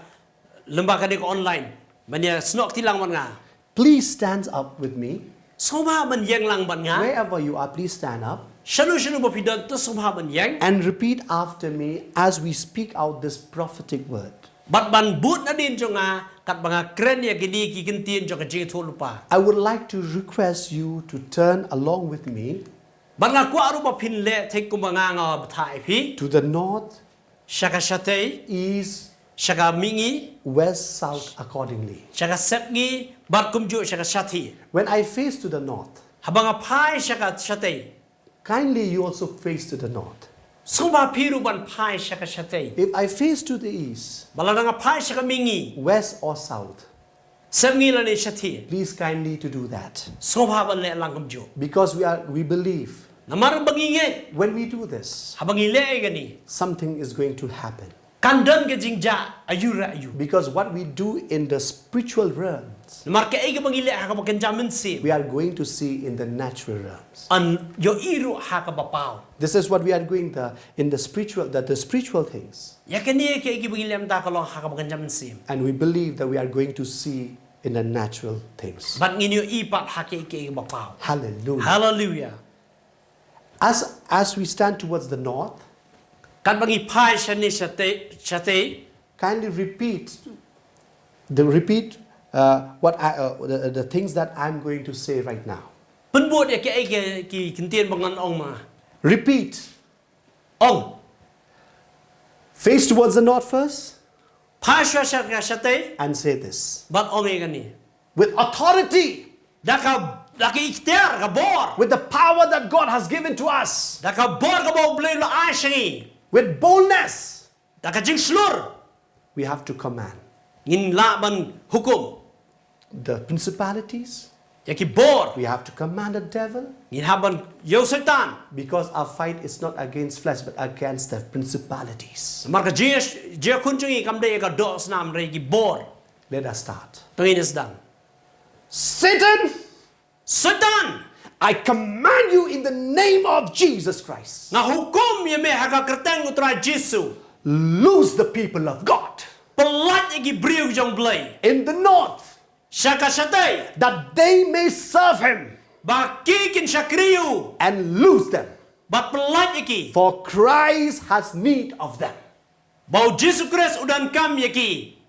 lyngba kane ka online. Ban ïa snoh kti lang bad nga. Please stand up with me. Sngewbha ban ïeng lang bad nga. Wherever you are, please stand up. Shano shano ba phi don, to sngewbha ban ïeng. And repeat after me as we speak out this prophetic word. Bad ban bud nadien jong nga katba nga kren ïa kine ki kyntien jong ka jingïathuhlypa. I would like to request you to turn along with me. Bad nga kwah ruh ba phin leh thik kumba nga nga bthah ïa phi. To the north, Sha ka shatei, east, sha ka mihngi, west, south accordingly. Sha ka sepngi bad kumjuh sha ka shathie. When I face to the north, haba nga phai sha ka shatei, kindly you also face to the north. Sngewbha phi ruh ban phai sha ka shatei. If I face to the east, ba lada nga phai sha ka mihngi, west or south, sepngi lane shathie, please kindly to do that. Sngewbha ban leh lang kumjuh. Because we are, we believe, namar ba ngi ngeit, when we do this, haba ngi leh ïa kane, something is going to happen. Kan don ka jingjia aiu re aiu. Because what we do in the spiritual realms, namar kaei kaba ngi leh ha kaba kynja mynsiem, we are going to see in the natural realms. Yn ïohi ruh ha kaba paw. This is what we are doing the, in the spiritual, that the spiritual things. Ïa kane kaei kaba ngi leh mynta ka long ha kaba kynja mynsiem. And we believe that we are going to see in the natural things. Bad ngin ïohi pat ha kaei kaei kaba paw. Hallelujah. Hallelujah. As, as we stand towards the north, katba ngi phai shane shatei, shatei, kindly repeat the, repeat uh, what I, uh, the, the things that I'm going to say right now. Pynbud ïa ki, ki, ki kyntien ba ngan ong ma. Repeat. Ong. Face towards the north first. Phai sha, sha, sha, shatei. And say this. Bad ong ïa kane. With authority. Da ka, da ka iktiar, ka bor. With the power that God has given to us. Da ka bor kaba U Blei u la ai sha ngi. With boldness. Da ka jingshlur. We have to command. Ngin lah ban hukum. The principalities. Ïa ki bor. We have to command the devil. Ngin hap ban ïa u Soitan. Because our fight is not against flesh but against the principalities. Namar ka jia, jia khun jong ngi kam dei ïa ka dohsnam, hynrei ïa ki bor. Let us start. To ngin ïa sdang. Satan! Soitan! I command you in the name of Jesus Christ. Nga hukum ïa me ha ka kyrteng U Trai Jisu. Loose the people of God. Pyllait ïa ki briew jong U Blei. In the north. Sha ka shatei. That they may serve him. Ba ki kin shakri ïa u. And loose them. Bad pyllait ïa ki. For Christ has need of them. Ba u Jisu Khrist u donkam ïa ki.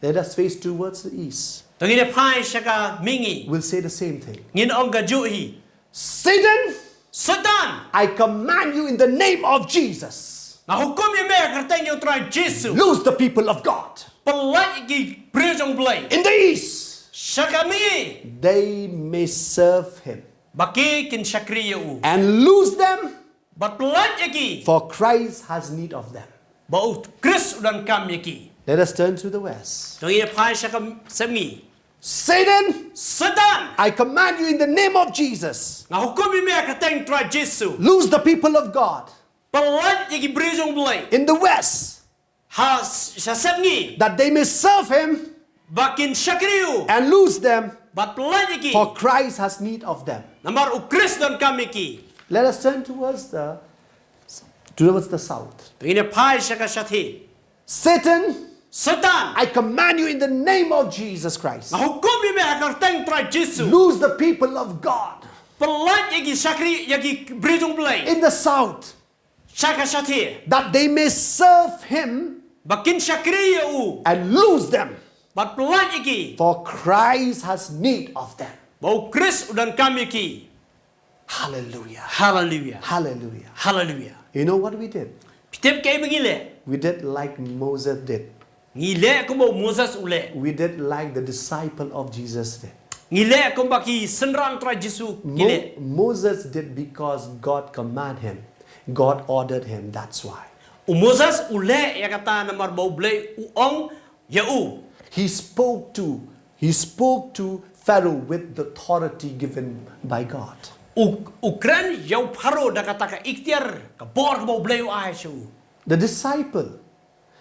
Let us face towards the east. To ngin ïa phai sha ka mihngi. We'll say the same thing. Ngin ong kajuh hi. Satan! Soitan! I command you in the name of Jesus. Nga hukum ïa me ha ka kyrteng jong U Trai Jisu. Loose the people of God. Pyllait ïa ki briew jong U Blei. In the east. Sha ka mihngi. They may serve him. Ba ki kin shakri ïa u. And loose them. Bad pyllait ïa ki. For Christ has need of them. Ba u Khrist u donkam ïa ki. Let us turn to the west. To ngin ïa phai sha ka sepngi. Satan! Soitan! I command you in the name of Jesus. Nga hukum ïa me ha ka kyrteng U Trai Jisu. Loose the people of God. Pyllait ïa ki briew jong U Blei. In the west. Ha s-, sha sepngi. That they may serve him. Ba kin shakri ïa u. And loose them. Bad pyllait ïa ki. For Christ has need of them. Namar u Khrist u donkam ïa ki. Let us turn towards the Towards the south. To ngin ïa phai sha ka shathie. Satan, Soitan, I command you in the name of Jesus Christ. Nga hukum ïa me ha ka kyrteng Trai Jisu. Loose the people of God. Pyllait ïa ki shakri, ïa ki briew jong U Blei. In the south. Sha ka shathie. That they may serve him. Ba kin shakri ïa u. And loose them. Bad pyllait ïa ki. For Christ has need of them. Ba U Khrist u donkam ïa ki. Hallelujah. Hallelujah. Hallelujah. Hallelujah. You know what we did? Phi tip kaei ba ngi leh? We did like Moses did. Ngi leh kumba u Moses u leh. We did like the disciple of Jesus did. Ngi leh kumba ki synran Trai Jisu ki Mo- leh. Moses did because God command him. God ordered him. That's why. U Moses u leh ïa kata namar ba U Blei u ong ïa u. He spoke to, he spoke to Pharaoh with the authority given by God. U, u kren ïa u Pharaoh da kata ka iktiar, ka bor kaba U Blei u ai sha u. The disciple,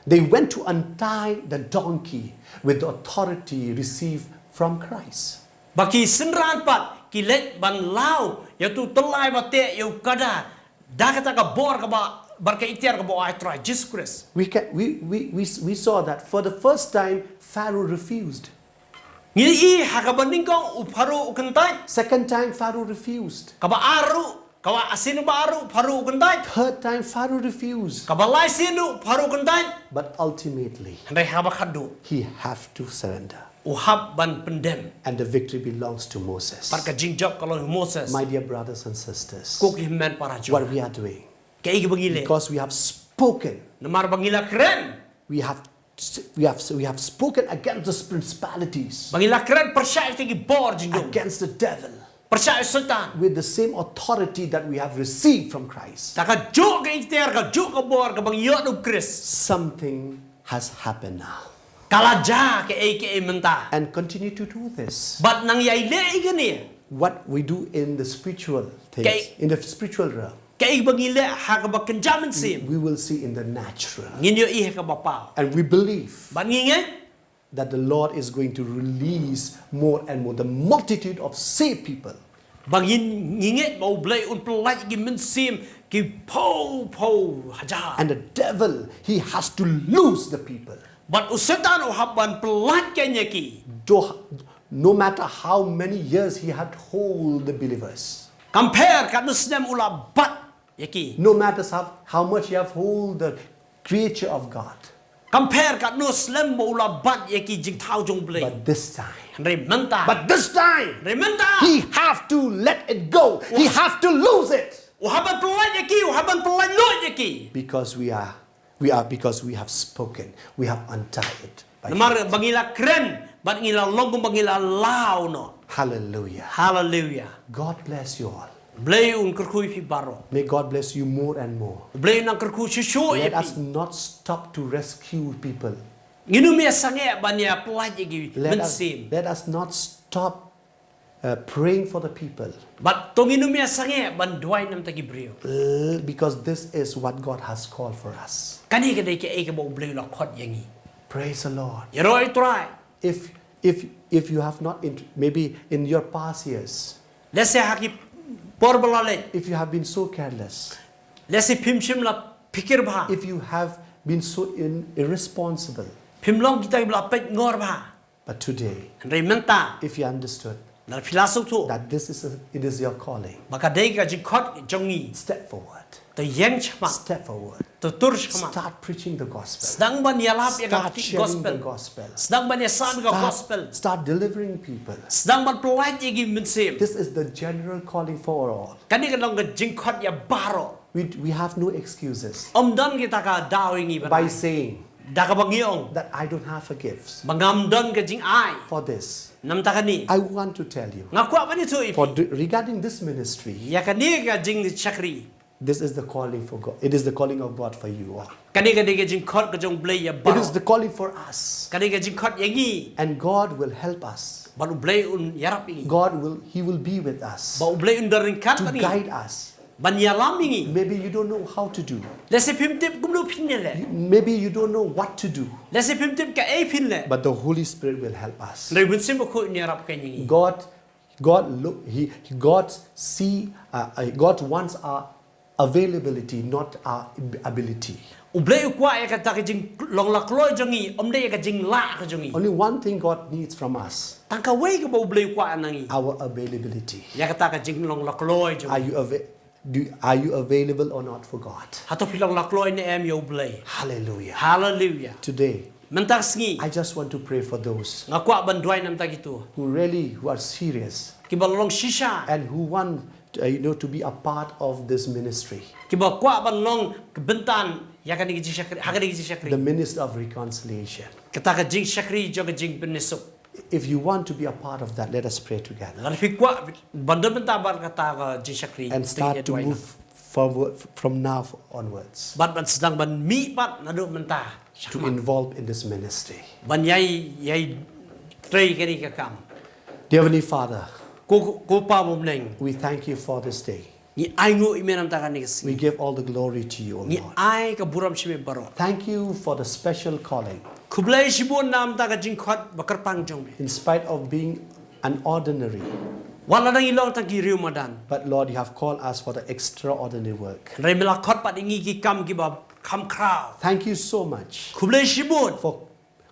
they went to untie the donkey with the authority received from Christ. Ba ki synran pat ki leit ban law ïa utu u tyllai ba teh ïa u kada da kata ka bor kaba, bad ka iktiar kaba u ai Trai Jisu Khrist. We, can, we, we, we, we saw that for the first time, Pharaoh refused. Ngi i ha kaba nyngkong u Pharaoh u kyntait. Second time, Pharaoh refused. Kaba ar ruh, kaba sien ba ar ruh Pharaoh u kyntait. Third time, Pharaoh refused. Kaba lai sien ruh Pharaoh u kyntait. But ultimately, hynrei ha kaba khatduh, he have to surrender. U hap ban pyndem. And the victory belongs to Moses. Bad ka jingjop ka long ïa u Moses. My dear brothers and sisters, ko ki hynmen para jong, what we are doing, kaei kaba ngi leh, because we have spoken, namar ba ngi la kren, we have, we have, we have spoken against the principalities, ba ngi la kren pyrshah ïa ki bor jingdum, against the devil, pyrshah ïa u Soitan, with the same authority that we have received from Christ. Da kajuh ka iktiar, kajuh ka bor kaba ngi ïoh na u Khrist. Something has happened now. Ka la jia kaei kaei mynta. And continue to do this. Bad nang ïai leh ïa kane. What we do in the spiritual things, kaei, in the spiritual realm, kaei ba ngi leh ha kaba kynja mynsiem, we will see in the natural. Ngin ïohi ha kaba paw. And we believe, bad ngi ngeit, that the Lord is going to release more and more the multitude of saved people. Ba ngin, ngi ngeit ba U Blei un pyllait ïa ki mynsiem ki phew phew hajar. And the devil, he has to loose the people. Bad u Soitan u hap ban pyllait ïa ki. Though, no matter how many years he had hold the believers. Kam pher katno snem u la bat ïa ki. No matter how, how much you have hold the creature of God. Kam pher katno snem ba u la bat ïa ki jingthaw jong U Blei. But this time. Hynrei mynta. But this time. Hynrei mynta. He have to let it go. He have to lose it. U hap ban pyllait ïa ki, u hap ban pyllait lut ïa ki. Because we are, we are, because we have spoken. We have untied it. Namar ba ngi la kren, bad ngi la long kumba ngi la law noh. Hallelujah. Hallelujah. God bless you all. Blei un kyrkhu ïa phi baroh. May God bless you more and more. Blei un nang kyrkhu shuh shuh ïa phi. Let us not stop to rescue people. Ngin ym ïa sangeh ban ïa pyllait ïa ki mynsiem. Let us, let us not stop uh, praying for the people. Bad to ngin ym ïa sangeh ban duwai na bynta ki briew. L-, because this is what God has called for us. Kane ka dei kaei kaba U Blei u la khot ïa ngi. Praise the Lord. Ïaroh ïa u Trai. If, if, if you have not, int-, maybe in your past years, lehse ha ki por ba la leit, if you have been so careless, lehse phim shym la phikir bha, if you have been so in-, irresponsible, phim long kita kiba la peit ngor bha. But today, hynrei mynta, if you understood, lada phi la sngewthuh, that this is a, it is your calling, ba ka dei ka jingkhot jong ngi, step forward. To ïeng shakhmat. Step forward. To tur shakhmat. Start preaching the gospel. Sdang ban ïalap ïa ka gospel. Start sharing the gospel. Sdang ban ïasan ïa ka gospel. Start, start delivering people. Sdang ban pyllait ïa ki mynsiem. This is the general calling for all. Kane ka long ka jingkhot ïa baroh. We, we have no excuses. Ym don kita ka daw ïa ngi ban ai. By saying, da kaba ngi ong, that I don't have a gift, ba ngam don ka jingai for this. Na bynta kane. I want to tell you, nga kwah ban ïathuh ïa phi, for the, regarding this ministry, ïa kane ka jingshakri, this is the calling for God. It is the calling of God for you all. Kane ka dei ka jingkhot ka jong U Blei ïa baroh. It is the calling for us. Kane ka jingkhot ïa ngi. And God will help us. Bad U Blei un ïarap ïa ngi. God will, He will be with us. Bad U Blei un don ryngkat bad ngi. To guide us. Ban ïalam ïa ngi. Maybe you don't know how to do. Lehse phim tip kumno phin ïaleh. You, maybe you don't know what to do. Lehse phim tip kaei phin leh. But the Holy Spirit will help us. Hynrei U Mynsiem Bakhuid un ïarap keiñ ïa ngi. God, God look, He, God see, uh, uh, God wants our Availability, not our ab- ability. U Blei u kwah ïa kata ka jinglong la kloi jong ngi, ym dei ïa ka jinglah ka jong ngi. Only one thing God needs from us, Tang kawei kaba u Blei u kwah na ngi. Our availability. Ïa kata ka jinglong la kloi jong Are ngi. You ava- do, are you available or not for God? Hato phi long la kloi ne em ïa u Blei? Hallelujah. Haleluia. Today, Mynta ka sngi, I just want to pray for those nga kwah ban duwai namta kito who really who are serious kiba long shisha, and who want uh, you know to be a part of this ministry, kiba kwah ban long ka bynta ïa kane ka jingshakri, ha kane ka jingshakri. The ministry of reconciliation. Kata ka jingshakri jong ka jingpynsuk. If you want to be a part of that, let us pray together Lada phi kwah ban don bynta bad kata ka jingshakri, and start to move forward from now onwards bad ban sdang ban mih pat naduh mynta to involve in this ministry. Ban ïai ïai trei kane ka kam. Dear Heavenly Father, ko ko pa bymneng, we thank you for this day. Ngi ai nguh ïa me namta kane ka sngi. We give all the glory to you, O Ngi Lord. Ai ka burom sha me baroh. Thank you for the special calling. Khublei shibun namta ka jingkhot ba kyrpang jong me. In spite of being an ordinary, wat la dang ngi long tang ki riewmadan, but Lord, you have called us for the extraordinary work. Hynrei me la khot pat ïa ngi ki kam kiba kham khraw. Thank you so much. Khublei shibun for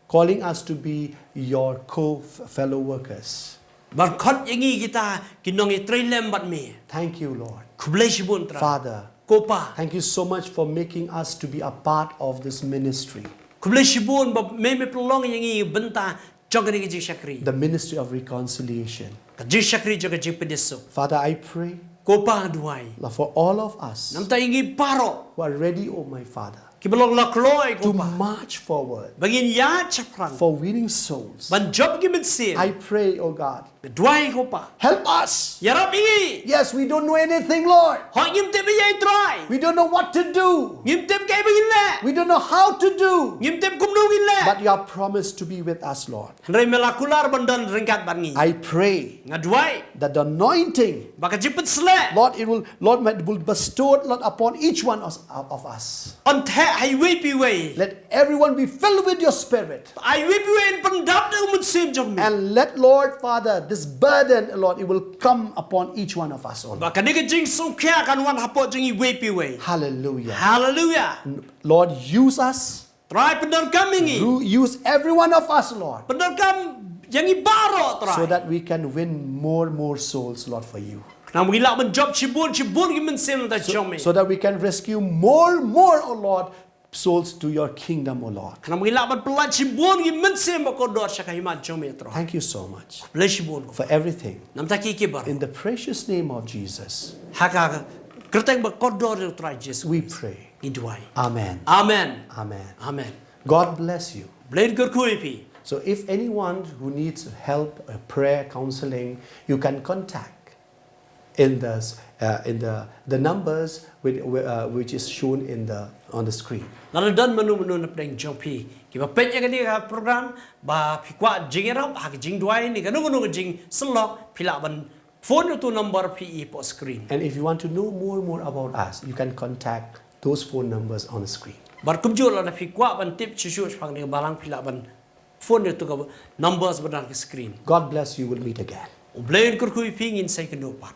calling us to be your co fellow workers. Ban khot ïa ngi kita ki nongïatreilang bad me. Thank you, Lord. Khublei shibun Trai. Father, Ko Pa, thank you so much for making us to be a part of this ministry, khublei shibun ba me me pynlong ïa ngi bynta jong kane ka jingshakri. The ministry of reconciliation. Ka jingshakri jong ka jingpynsuk. Father, I pray, Ko Pa, nga duwai, Lord, for all of us, namta ïa ngi baroh, who are ready, oh my Father, kiba long la kloi, Ko to Pa, march forward ba ngin ïaid shaphrang for winning souls. Ban jop ki mynsiem. I pray, oh God, Nga duwai, Ko Pa, help us. Ïarap ïa ngi. Yes, we don't know anything, Lord. Hooid, ngim tip ïa i Trai. We don't know what to do. Ngim tip kaei ba ngin leh. We don't know how to do. Ngim tip kumno ngin leh. But you have promised to be with us, Lord. Hynrei me la kular ban don ryngkat bad ngi. I pray Nga duwai, that the anointing, ba ka jingpynsleh, Lord, it will, Lord, might will bestowed, Lord, upon each one of, of us. Un theh ha iwei pa iwei. Let everyone be filled with your spirit. Ha iwei pa iwei yn pyndap da u Mynsiem jong me. And let, Lord Father, this burden, Lord, it will come upon each one of us, oh Lord. Ba kane ka jingsngewkhia kan wan hapoh jong iwei pa iwei. Hallelujah. Haleluia. Lord, use us. Trai, pyndonkam ïa ngi. Ru- Use every one of us, Lord, Pyndonkam ïa ngi baroh, Trai. So that we can win more, more souls, Lord, for you. Khnang ba ngin lah ban jop shibun shibun ki mynsiem na bynta jong me. So that we can rescue more, more, oh Lord, souls to your kingdom, oh Lord. Khnang ba ngin lah ban pyllait shibun ki mynsiem ba kordor sha ka hima jong me, Trai. Thank you so much Khublei shibun for everything. Namta ki ki baroh. In the precious name of Jesus, Ha ka kyrteng ba kordor jong u Trai Jisu, we pray. Ngi duwai. Amen. Amen. Amen. Amen. God bless you. Blei kyrkhu ïa phi. So if anyone who needs help, uh, prayer, counseling, you can contact in the, uh, in the, the numbers with, uh, which is shown in the, on the screen. Lada don mano mano na pdeng jong phi kiba peit ïa kane ka program ba phi kwah jingïarap ha ka jingduwai ne kano kano ka jingsyllok, phi lah ban phone ïa utu u number phi i hapoh screen. And if you want to know more, more about us, you can contact those phone numbers on the screen. Bad kumjuh lada phi kwah ban tip shuh shuh shaphang kane ka balang, phi lah ban phone ïa utu ka numbers ba don ha ka screen. God bless you. We'll meet again. U Blei un kyrkhu ïa phi, ngin sa ïakynduh pat.